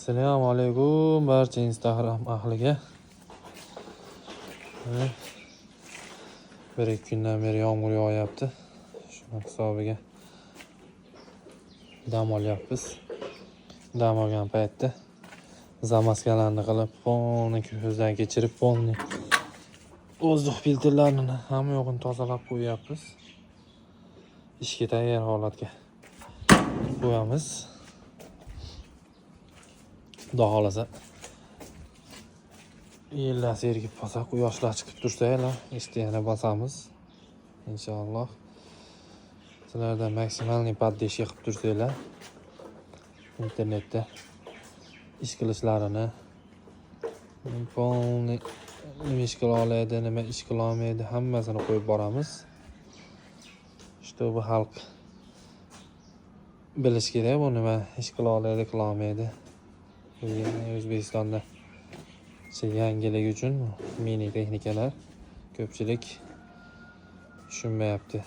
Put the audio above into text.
Assalomu alaykum barcha Instagram ahliga. Mana, 1-2 kundan beri yomg'ir yog'yapti. Shuni hisobiga dam olyapmiz. Dam olgan paytda замазка larni qilib, полный ko'zdan kechirib, полный воздух filtrlarini, hamma yo'g'ini tozalab qo'yyapmiz. Ishga tayyor holatga qo'yamiz. Xudo xohlasa, yellar sergib qolsa, quyoshlar chiqib tursa, yana ishni yana bosamiz. Inshaalloh. Sizlarda максимальный поддержка qilib tursanglar, internetda ish qilishlarini, полный nima ish qila oladi, nima ish qila olmaydi, hammasini qo'yib boramiz. Чтобы xalq bilish kerak, bu nima ish qila oladi, qila olmaydi. O'zbekistonda yangilik uchun mini texnikalar ko'pchilik tushunmayapti.